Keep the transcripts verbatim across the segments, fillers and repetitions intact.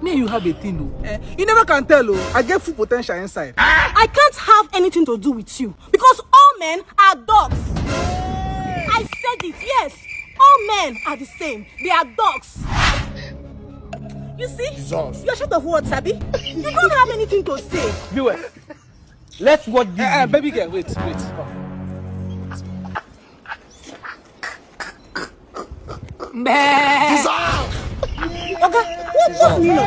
Me and you have a thing, oh. Eh, you never can tell, oh. I get full potential inside. I can't have anything to do with you because all men are dogs. I said it, yes. All men are the same. They are dogs. You see? Jesus. You're short of words, Sabi. You don't have anything to say. Viewers, let's watch this. Eh, eh, video. Baby girl, wait, wait. Meh. Oga, what, what's the meaning of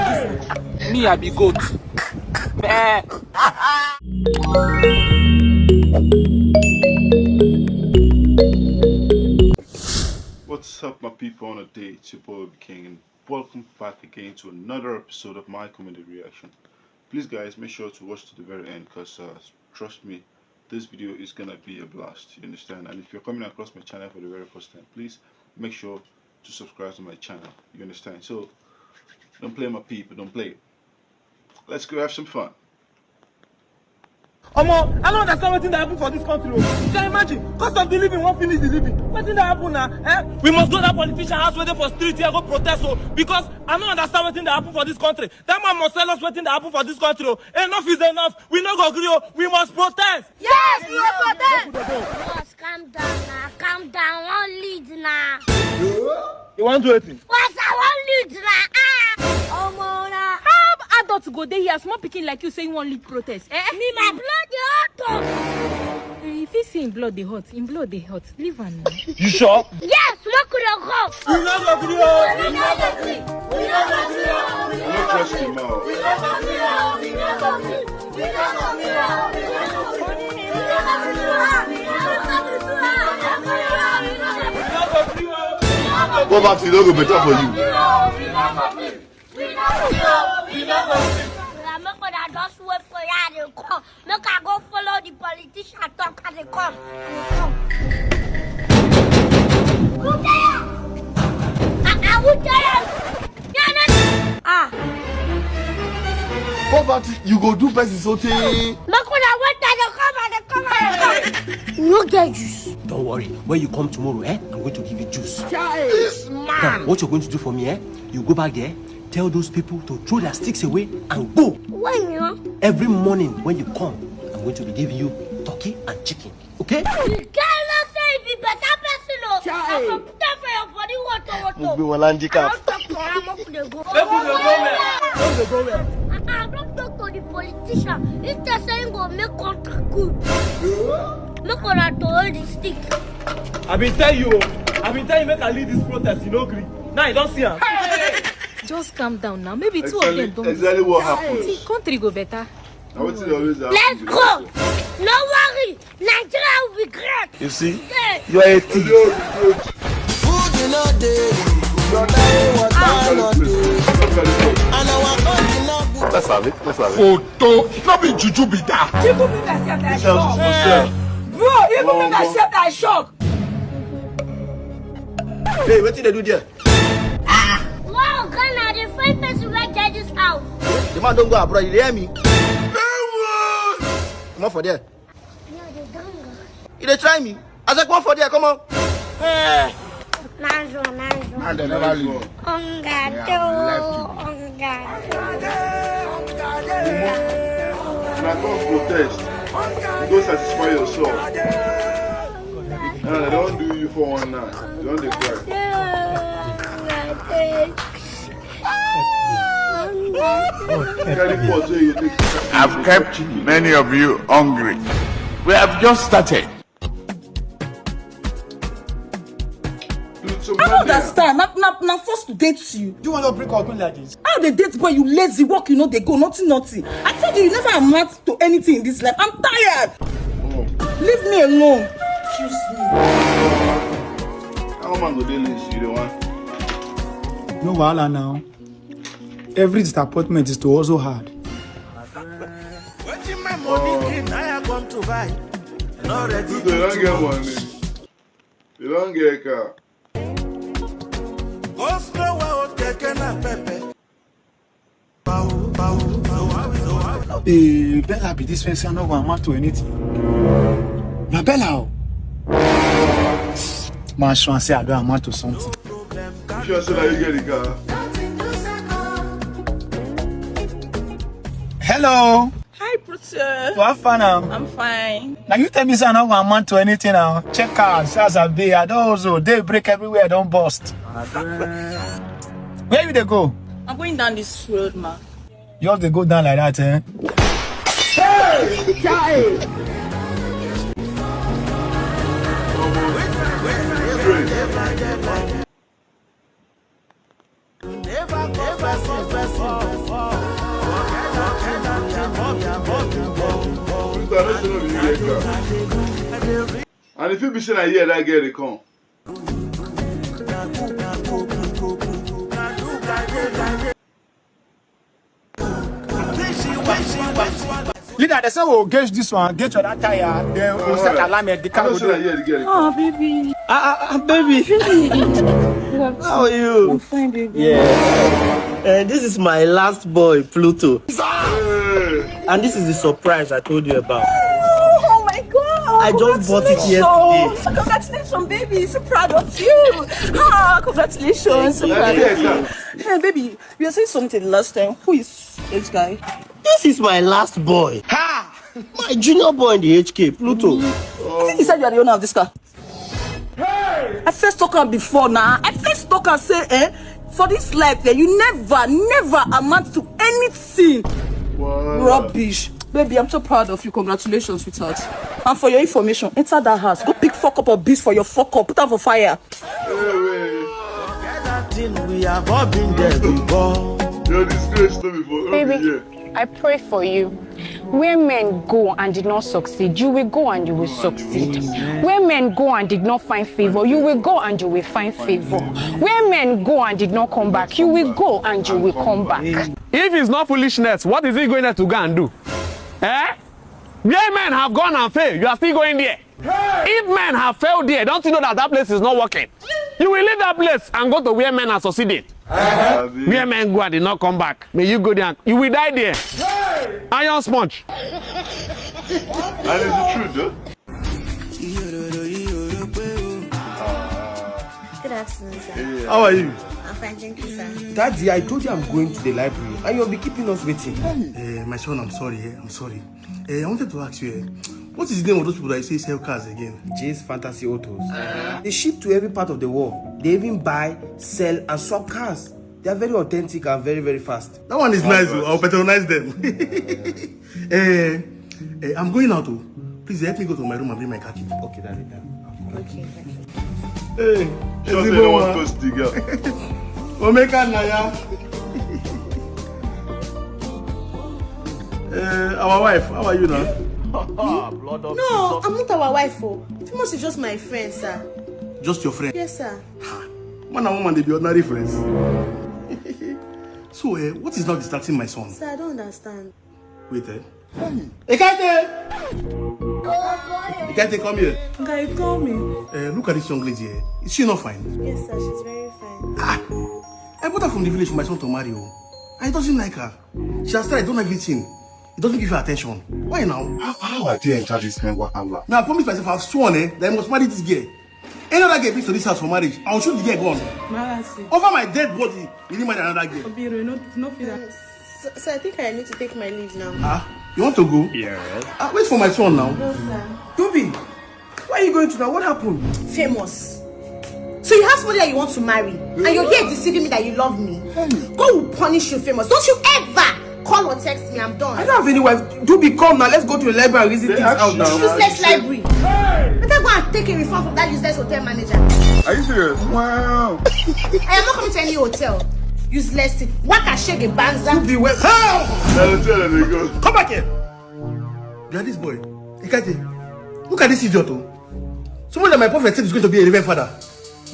this? Me, I be goat. Meh. What's up, my people? On a day, it's your boy Obi King, and welcome back again to another episode of my comedy reaction. Please, guys, make sure to watch to the very end, because uh, trust me, this video is gonna be a blast. You understand? And if you're coming across my channel for the very first time, please make sure to subscribe to my channel. You understand? So don't play, my people. Don't play. Let's go have some fun. Omo, I don't understand wetin dey happen for this country o. You can imagine, cost of the living wan finish the living. Wetin dey happen na? Eh? We must go that politician house wey dey for street here go protest o, because I don't understand wetin dey happen for this country. That man must tell us wetin dey happen for this country o. Enough is enough. We no go gree o. We must protest. Yes, we go protest. Boss, calm down na, calm down. One lead na. You wan do wetin? Boss, I wan lead na. Ah. Omo na. How adult go dey here, small pikin like you say you wan lead protest? Eh? Me, my blood dey hot o. Eh, if he say him blood dey hot, him blood dey hot. Leave am now. You sure? Yes, make we dey go. We no go gree o. We no go gree. We no go gree o. I no trust him now. We no go gree o. We no go gree. Poverty no go better for you. Make una just wait for here, I dey come. Make I go follow the politician talk, I dey come. I dey come. Who dey here? Ah, ah, who dey here? Ah. Poverty, you go do person something. Make una wait, I dey come, I dey come, I dey come. You no get juice. Don't worry. When you come tomorrow, eh, I'm going to give you juice. This man. Now, what you're going to do for me, eh? You go back there, tell those people to throw their sticks away and go. Why, you know? Every morning when you come, I'm going to be giving you turkey and chicken. Okay? You cannot say you be better person o. Chai. I go put am for your body, water, water. Mo gbé wọn láńdíkà. I don talk to am, make we dey go. Make we dey go where? Make we dey go where? I, I don talk to the politician. He tell say he go make country good. Make una throw the stick. I been tell you o. I been tell you make I lead this protest, you no gree. Now you don see am. Just calm down now. Maybe two of them don't. Exactly, exactly what happened. See, country go better. Na wetin dey always happen. Let's go. No worry. Nigeria will be great. You see? Yeah. You are a thief. Food you no dey, your time water no dey. And our country no good. Let's have it. Let's have it. Oto, no be juju be that. Even me myself, I shock. Bro, even me myself, I shock. Hey, wetin dey do there? Wow, Ghana, the fine person wey get this house. The man don go abroad, you dey hear me? Comot for there. You dey try me? I say comot for there, come on. Eh. Nice one, nice one. And they never leave. Hunger, yeah, too. Hunger. Una come protest. You go satisfy yourself. Now they don do you four one nine. You don dey cry. Carry pot wey you take. I've kept many of you hungry. We have just started. I don't understand. Na, na, na force to date you. Do you want to break up like this? How they date boy, you lazy, work, you know they go, nothing, nothing. I told you, you never amount to anything in this life. I'm tired. Oh. Leave me alone. Excuse me. How man go dey lazy? You dey want? No wahala now. Every disappointment is to also hard. Wetin my money green, I come to buy. No ready. You don't get money. You don't get car. Go slow, wow, keke na pepe. Bow, bow, bow, bow. Eh, Bella be this person, no go amount to anything. Na Bella o. Man, sure say I don't amount to something. You sure say that you get the car? Hello. Hi, Bruce. What fun am? I'm fine. Now you tell me say I no go amount to anything now. Check out, as I be, I don also day break everywhere, I don burst. Where you dey go? I'm going down this road, ma. You have to go down like that, eh? And if you be saying I hear that girl, they come. Leader, they say we'll gauge this one, gauge your that tire, then we'll set alarm at the car. I don't say I hear the girl. Oh, baby. Ah, ah, ah, baby. How are you? I'm fine, baby. Yeah. Uh, this is my last boy, Pluto. And this is the surprise I told you about. Oh my God! I just bought it yesterday. Congratulations, baby! So proud of you. Ah, congratulations. So proud of you. Hey, baby, you were saying something last time. Who is this guy? This is my last boy. My junior boy in the H K, Pluto. I think he said you are the owner of this car. I first talk am before now. I first talk am say, eh, for this life, eh, you never, never amount to anything. Rubbish. Baby, I'm so proud of you. Congratulations, sweetheart. And for your information, enter that house. Go pick fuck up or beast for your fuck up. Put am for fire. That thing we have all been there before. You're disgraced to me for Baby, here. I pray for you. Where men go and did not succeed, you will go and you will succeed. Where men go and did not find favor, you will go and you will find favor. Where men go and did not come back, you will go and you will come back. If it's not foolishness, what is he going there to go and do? Eh? Where men have gone and failed, you are still going there. If men have failed there, don't you know that that place is not working? You will leave that place and go to where men are succeeding. Where men go and did not come back, may you go there. And you will die there. Iron sponge. And it's the truth, though. Good afternoon, sir. How are you? I'm fine, thank you, sir. Daddy, I told you I'm going to the library and you'll be keeping us waiting. Uh, my son, I'm sorry. Eh? I'm sorry. Uh, I wanted to ask you, eh, what is the name of those people that you say sell cars again? Jay's Fantasy Autos. They ship to every part of the world. They even buy, sell, and swap cars. They are very authentic and very, very fast. That one is nice. I'll patronize them. Eh, eh, I'm going out. Oh. Please help me go to my room and bring my car key. Okay, Daddy. Okay. Hey, Just say no one touch the girl. Omeka Naya. Uh, our wife, how are you now? No, I'm not our wife. Oh. Famous is just my friend, sir. Just your friend? Yes, sir. Man and woman, they be ordinary friends. So, uh, what is now distracting my son? Sir, I don't understand. Wait, eh? Ekaite! Ekaite, come here. Guy, call me. Uh, look at this young lady here. Is she not fine? Yes, sir, she's very fine. Ah! I brought her from the village for my son to marry. Oh. I doesn't like her. She has tried, done everything. It doesn't give her attention. Why now? How, how are they enter this kind of wahala? Now, I promised myself, I've sworn, eh, that I must marry this girl. Any other girl brings to this house for marriage, I'll shoot the girl gone. Marasi. Over my dead body, you didn't marry another girl. Obiro, no, no, feel that. So, so I think I need to take my leave now. Ah, you want to go? Yeah. Ah, wait for my son now. No, sir. Tobi, where are you going to now? What happened? Famous. So you have somebody that you want to marry, and you're here deceiving me that you love me. God will punish you, Famous. Don't you ever call or text me. I'm done. I don't have any wife. Tobi, come now. Let's go to the library and reason things out now. Useless library. Better go and take a refund from that useless hotel manager. Are you serious? Wow. I am not coming to any hotel. Useless thing. What a shege banza. Tobi, where? How? I'll tell them they go. Come back here. You are this boy. Ekaite, look at this idiot. Oh. Someone that my prophet said is going to be a reverend father.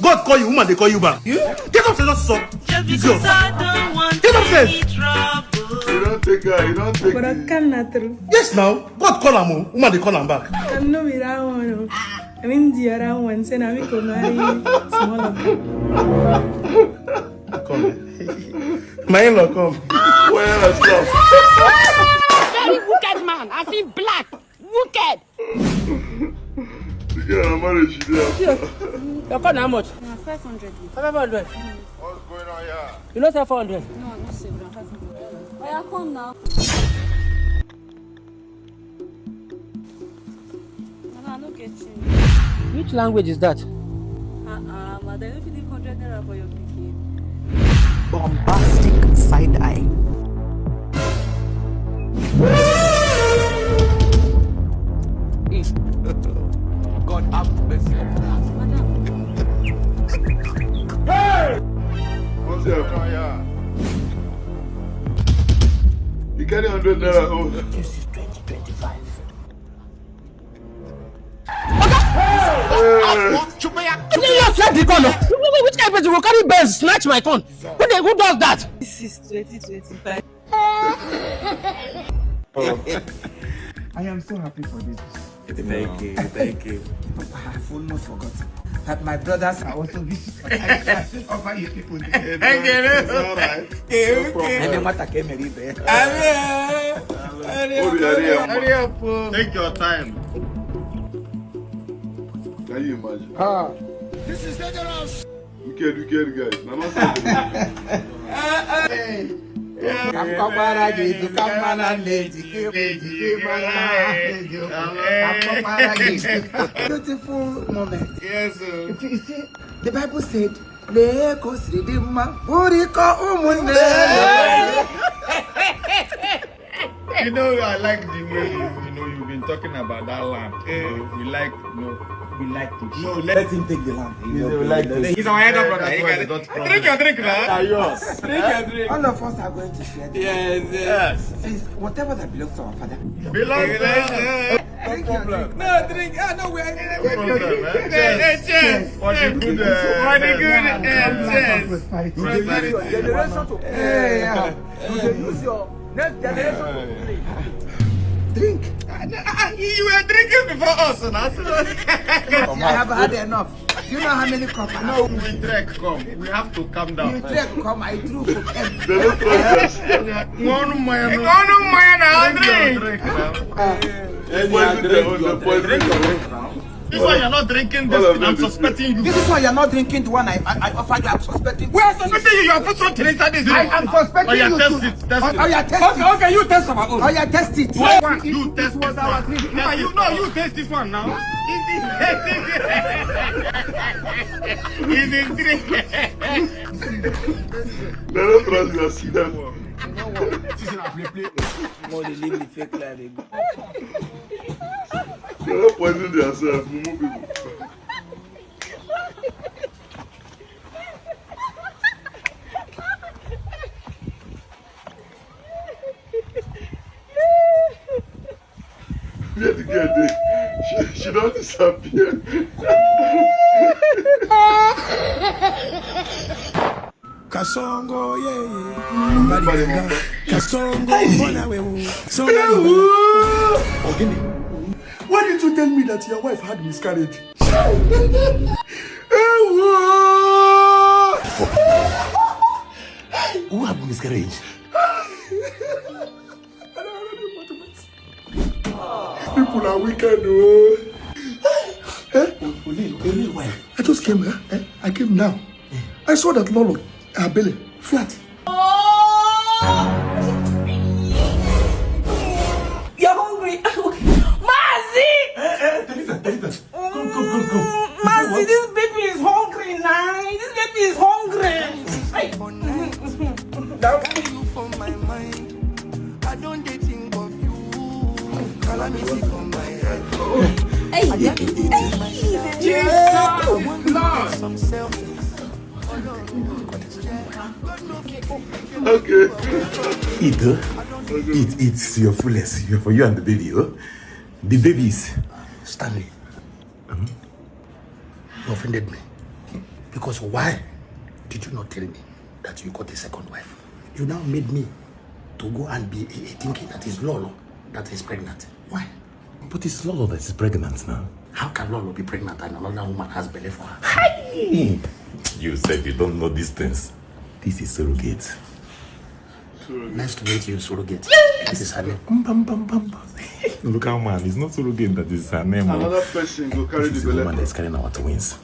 God call you, woman, they call you back. You? Get upstairs, not stop. Idiot. Get upstairs. You don't take her, you don't take But I it. can't true. Yes, now. God call him, oh. Woman, they call him back. I know me that one. Oh. I mean the other one. Say na me go marry small of Come. My in-law, come. Where I stop? Very wicked man. I see black. Wicked. The girl I'm married, she there. Your call how much? Na five hundred. Five hundred. What's going on here? You know sell four hundred. No, I don't save na five hundred. Oya, come now. Which language is that? Uh-uh, madam, if you need hundred naira for your pikin. Bombastic side eye. God have mercy upon us. Madam, What's up? You carry hundred naira home. This is twenty twenty-five. You just let the gun. Which kind of person go carry Benz snatch my gun? Who dey, who does that? This is twenty twenty-five. I am so happy for this. Thank you, thank you. I have almost forgotten that my brothers are also visitors. I should offer you people. Thank you. It's all right. No problem. Ebe nwata ka emere ibe ya. Hurry up, hurry up, hurry up, oh. Take your time. Can you imagine? Ah, Wicked, wicked guys. Na not Ka m kọkwara gị etu ka mma na nne jike bụ ejike mara eziokwu. Ka m kọkwara gị etu. Beautiful moment. Yes, sir. If you see, the Bible said, "Lee ka o siri dị mma bụrịkọ ụmụnne." You know, I like the way you, you know, you've been talking about that land. You know, we like, you know, we like to. No, let him take the land. He's our elder brother. He can drink your drink now. Drink your drink. All of us are going to share the land. Yes, yes. Since whatever that belongs to our father. Belongs to us. Drink your drink. No drink. Ah, no, we are. Cheers. For the good. For the good. Cheers. Prosperity. Hey, yeah. You dey use your next generation to play. Drink. You were drinking before us, and I I have had enough. You know how many cups I have? We drink, come. We have to calm down. You drink, come, I drink, come. One man. One man, I'll drink. Poison their own, they poison their own. This one you're not drinking. This thing, I'm suspecting you. This is why you're not drinking the one I, I, I offered you. I'm suspecting. We are suspecting you. You have put something inside this. I am suspecting Oh, yeah, you test too. it, test Oh, it. Oh, yeah, test Okay, it. Okay, you test our own. Oh, yeah, test it. Why one? You test This was our drink. Now you know you test this one now. Is it drink? They don't trust you, see them. More they live the fake life. They go. They don't poison themselves, mumu people. Where the girl dey? She, she don disappear. Kasongo, yeah, yeah. Kasongo, bona we. Songo. Why did you tell me that your wife had miscarriage? Who have miscarriage? People are wicked, oh. Eh? Only, only wife. I just came, eh? Eh? I came now. I saw that Lolo, her belly, flat. You're hungry. Mazi! Eh, eh, Talitha, Talitha. Come, come, come, come. Mazi, this baby is hungry now. This baby is hungry. Hey. That you for my mind. I don't dey think of you. Calamity for my head. Hey, hey, Jesus! Some selfies. Okay. Eat, huh? Eat, eat to your fullest. You're for you and the baby, huh? The babies. Stanley, you offended me. Because why did you not tell me that you got a second wife? You now made me to go and be a, a thinking that is Lolo that is pregnant. Why? But it's Lolo that is pregnant now. How can Lolo be pregnant and another woman has belly for her? Hey! You said you don't know these things. This is surrogate. Nice to meet you, surrogate. This is her name. Bam, bam, bam, bam, bam. Look how man, it's not surrogate that is her name. Oh. Another person go carry This the is the woman belly. That's carrying our twins.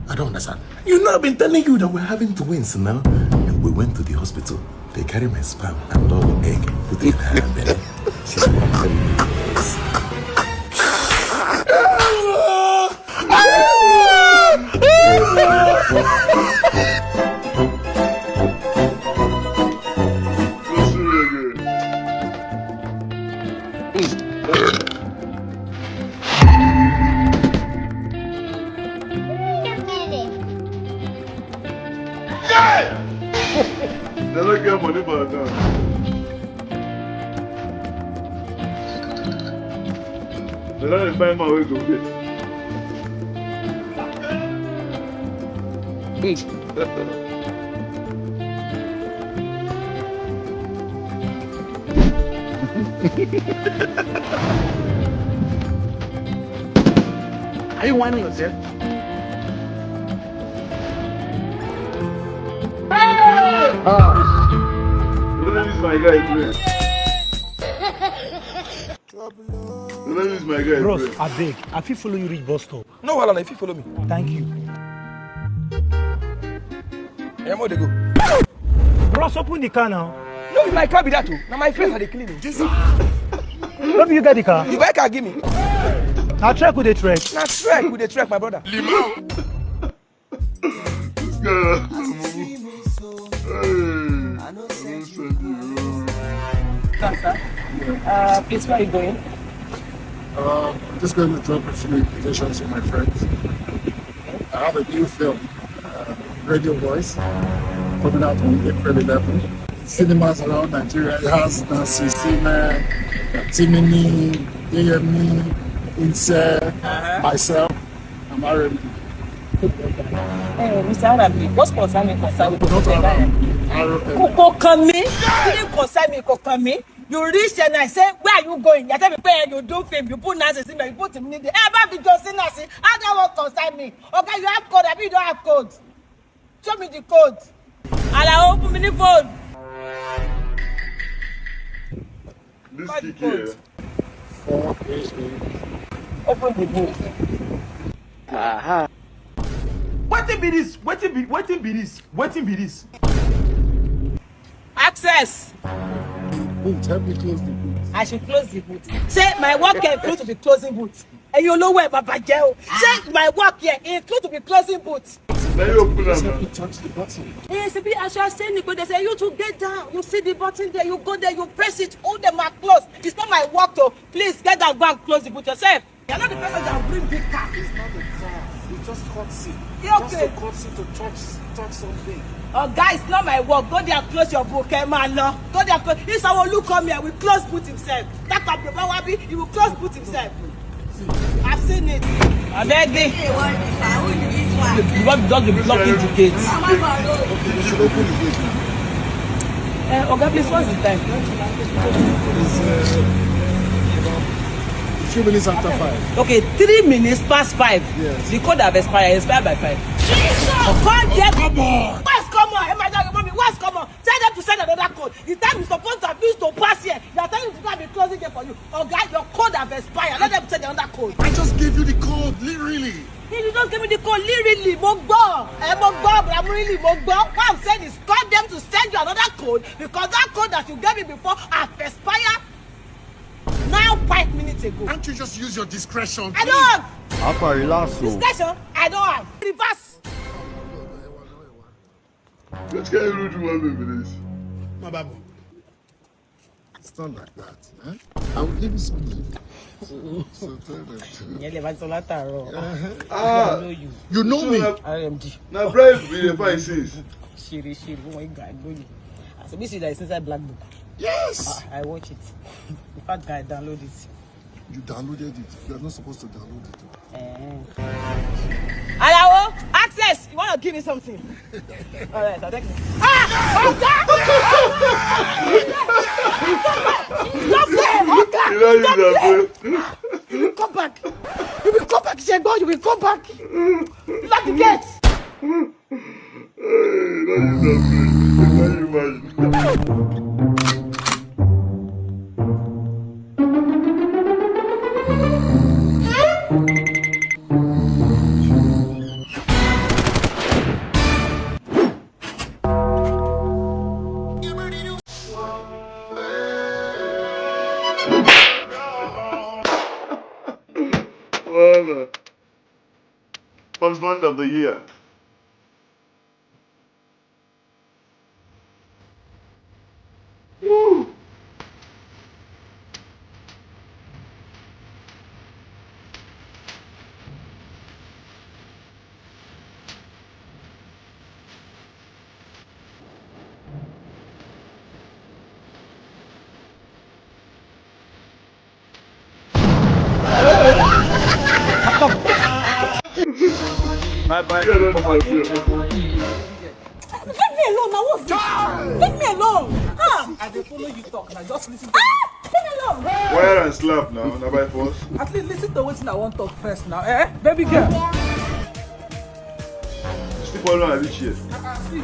I don't understand. You know, I've been telling you that we're having twins now. And we went to the hospital. They carry my sperm and all the egg, put it in her belly. She's having twins. Go see me again. They don't get money for account. They don't find my way to pay. Are you whining yourself? Ah. Let me use my guy play. Let me use my guy Bros, play. Abeg, I fit follow you reach bus stop. No wahala, if you follow me. Thank you. Hey, mo dey go. Bros, open the car now. No be my car be that o. Na my face I dey clean o. Jesus. No be you get the car? You buy car give me. Na trek we dey trek. Na trek we dey trek, my brother. This guy na mumu. Hey, I don't send you. Sir, sir. Uh, please, where are you going? Um, I'm just going to drop a few invitations to my friends. I have a new film, uh, Radio Voice, coming out on April eleven. Cinemas around Nigeria. It has Nancy Sime, Timini, A M E, Inse, myself, and Aremi. Hey, Mister Arabi, what's concerning concern with Not around. Aremi. Kò kàn mí, kí ni concern mi, kò kàn mí. You reach there and I say, "Where are you going?" You tell me, "Where you do film, you put Nancy Sime, you put Timini there." Ẹ bá mi jọ sí Nancy, how that one concern me? Okay, you have code, abi you don't have code? Show me the code. Alao, open mi ní phone. This Call the kiki code. Here. Four A A. Open the boot. Aha. Wetin be this? Wetin be, wetin be this? Wetin be this? Access. Boot, help me close the boot. I should close the boot. Say my work here include to be closing boot. Ẹ̀yin olówó ẹ̀ bàbá jẹ́ o. Say my work here include to be closing boot. Now you open Just am help now. Me touch the button. Yes, be as you are saying it, but they say you to get down. You see the button there, you go there, you press it, all them are closed. It's not my work though. Please get down, go and close the boot yourself. You're not the person that bring big car. It's not a car. It's just courtesy. Yeah, okay. Just a courtesy to touch, touch something. Oh, guys, not my work. Go there and close your book, eh, man. No. Go there and close. If someone look come here, will close boot himself. That can be Bawabi, he will close boot himself. I've seen it. I beg me. Hey, what is that? Who is this one? You want just to block the gate. Oh my God, oh. You should open the gate. Eh, Oga, please, what's the time? It's, uh, about a few minutes after five. Okay, three minutes past five. Yes. The code have expired. Expired by five. Jesus! Oh, come here. Come on. What's come on? Hey, my dad, mommy, what's come on? Tell them to send another code. The time is supposed to have used to pass here. They are telling you to go and be closing there for you. Oga, your code have expired. Let them send another code. I just gave you the code, literally. Hey, you just gave me the code, literally. Mo gbọ́. Eh, mo gbọ́, but I'm really mo gbọ́. What I'm saying is, call them to send you another code because that code that you gave me before have expired now five minutes ago. Can't you just use your discretion? I don't have. Apa, relax o. Discretion? I don't have. Reverse. Which kind of rude woman be this? My babu. It's not like that. Eh? I will give you something. So tell them. Ìyẹn lè máa sọ látàárọ̀. Ah, I know you. You know me. So na, R M D. Na bribe we dey find since. Shiri, shiri, oh my God, I know you. I said, this is inside black book. Yes. Ah, I watch it. In fact, I download it. You downloaded it. You are not supposed to download it. Eh. Alao, access. You want to give me something? All right, I'll take it. Ah! Oga! Stop there! Oga! You know you Stop there! You will come back. You will come back, Shegbo. You will come back. Lock the gate. Hey, that is something. Can you imagine? Well, uh, husband of the year. Bye bye. Leave me alone now. What's this? Leave me alone. Ah! I dey follow you talk now. Just listen to me. Ah! Leave me alone. Wire and slap now. Na by force. At least listen to wetin I wan talk first now. Eh? Baby girl. Sleep all night this year. I can see.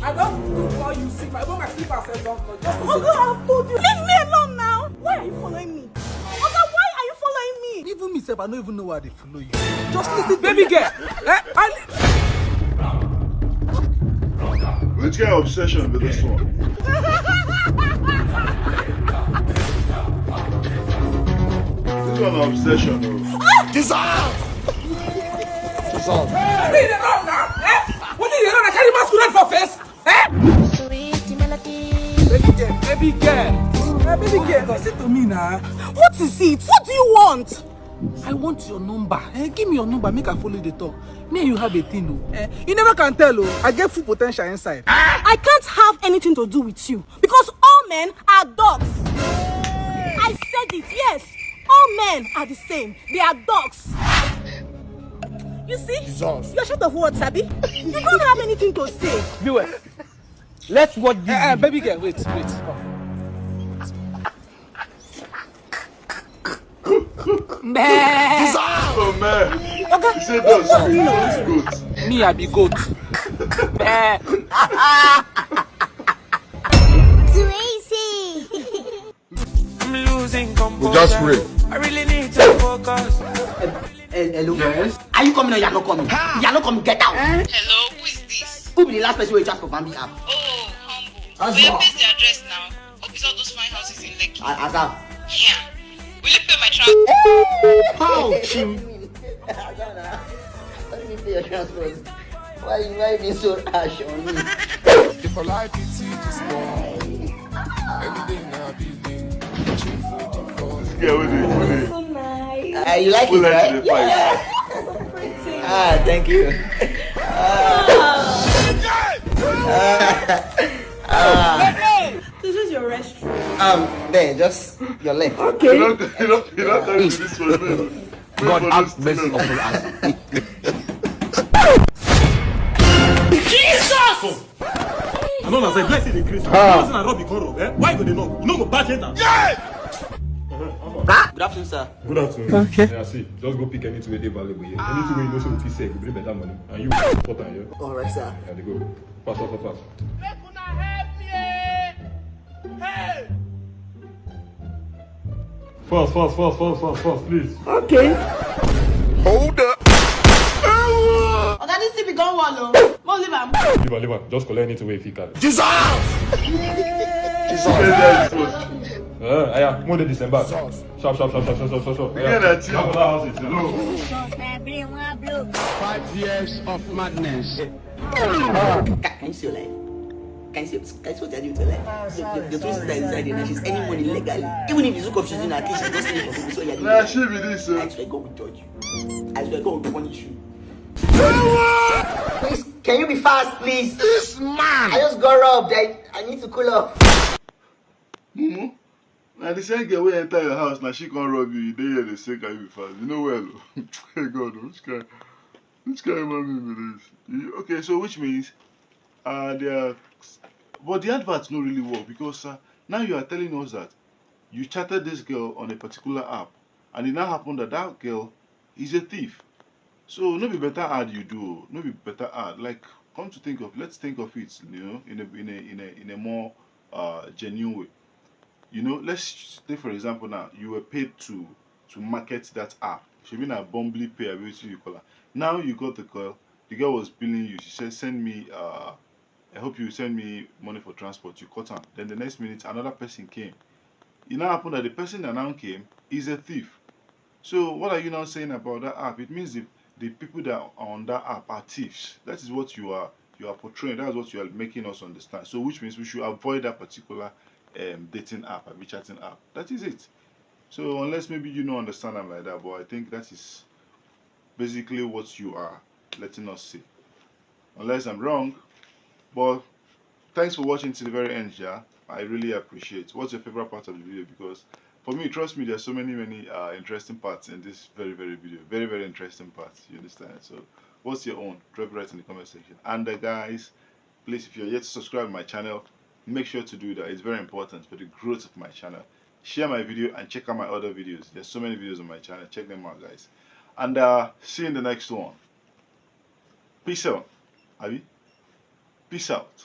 I don't do all you see. My, my slippers sef don touch. Just listen. Oga, I've told you. Leave me alone now. Why are you following me? Oga, why are you following me? Even me sef, I no even know why I dey follow you. Just listen to me. Baby girl. Eh? I... Which kind of obsession be this one? This one na obsession o. Jesus! Jesus! Wetin you dey run now? Eh? Wetin you dey run? I carry masquerade for face? Eh? Sweet melody. Baby girl, baby girl. Eh, baby girl, listen to me now. What is it? What do you want? I want your number. Eh, give me your number, make I follow you dey talk. Me and you have a thing o. Eh, you never can tell o. I get full potential inside. I can't have anything to do with you because all men are dogs. I said it, yes. All men are the same. They are dogs. You see? Jesus. You're short of words, Abi. You don't have anything to say. Beware. Let's watch this. Eh, eh, baby girl, wait, wait. Meh. Oh man. Okay. He said dogs. Goat. Me, I be goat. Meh. Crazy. I'm losing composure. We just wait. I really need to focus. Eh, hello? Yes? Are you coming or you're not coming? You're not coming. Get out. Hello, who is this? Who be the last person we chat for Bambi app? Oh, humble. Will you paste the address now? Hope it's all those fine houses in Lekki. Azam. Yeah. Will you pay my transport? How? What do you pay your transport? Why you why you being so harsh on me? If I like it, see this boy. Everything now be This girl wey dey, wey dey. So nice. Ah, you like it, right? Yeah. Ah, thank you. Ah. Ah. This is your restroom. Um, there, just your left. Okay. You don't, you don't, you don't tell me this one. God have mercy upon us. Jesus! I no understand. Bless the Christ. Ah. Person I rob, you come rob. Eh? Why you go dey knock? You no go back enter. Yeah! Good afternoon, sir. Good afternoon. Okay. Yeah, see, just go pick anything wey dey valuable here. Anything wey you know say we fit sell, go bring better money. And you support am, yeah? All right, sir. Yeah, dey go. Fast, fast, fast, fast. Make una help me, eh? Hey! Fast, fast, fast, fast, fast, fast, please. Okay. Hold up. Oga, this thing be gone one o. Mo leave am. Leave am, leave am. Just collect anything wey you fit carry. Jesus! Jesus! Eh, aya, Monday, December. Sharp, sharp, sharp, sharp, sharp, sharp, sharp. Yeah, that's it. Hello. Five years of madness. Can, can you see your life? Can you see, can you see what I do with your life? Your, your, your twin sister is inside there now. She's earning money legally. Even if you look up, she's doing her thing, she's not stealing from people. So you're doing. Nah, she be this, sir. I swear God will judge you. I swear God will punish you. Please, can you be fast, please? This man. I just got robbed. I, I need to cool off. Mm-hmm. Na the same girl wey enter your house, na she come rob you. You dey here dey say, "Can you be fast?" You know well o. Hey God o, which kind, which kind human being be this? You, okay, so which means, uh, they are, but the advert no really work because, uh, now you are telling us that you chatted this girl on a particular app, and it now happened that that girl is a thief. So no be better ad you do o, no be better ad. Like, come to think of, let's think of it, you know, in a, in a, in a, in a more, uh, genuine way. You know, let's take for example now, you were paid to, to market that app. Shebi na Bumbly Pay, abi wetin you call am. Now you got the girl. The girl was billing you. She said, "Send me, uh, I hope you send me money for transport." You cut am. Then the next minute, another person came. It now happened that the person that now came is a thief. So what are you now saying about that app? It means the, the people that are on that app are thieves. That is what you are, you are portraying. That's what you are making us understand. So which means we should avoid that particular, um, dating app, abi chatting app. That is it. So unless maybe you no understand am like that, but I think that is basically what you are letting us see. Unless I'm wrong, but thanks for watching to the very end, yeah. I really appreciate. What's your favorite part of the video? Because for me, trust me, there's so many, many, uh, interesting parts in this very, very video. Very, very interesting parts. You understand? So What's your own? Drop it right in the comment section. And uh, guys, please, if you're yet to subscribe to my channel, make sure to do that. It's very important for the growth of my channel. Share my video and check out my other videos. There's so many videos on my channel. Check them out, guys. And uh, see you in the next one. Peace out. Abi? Peace out.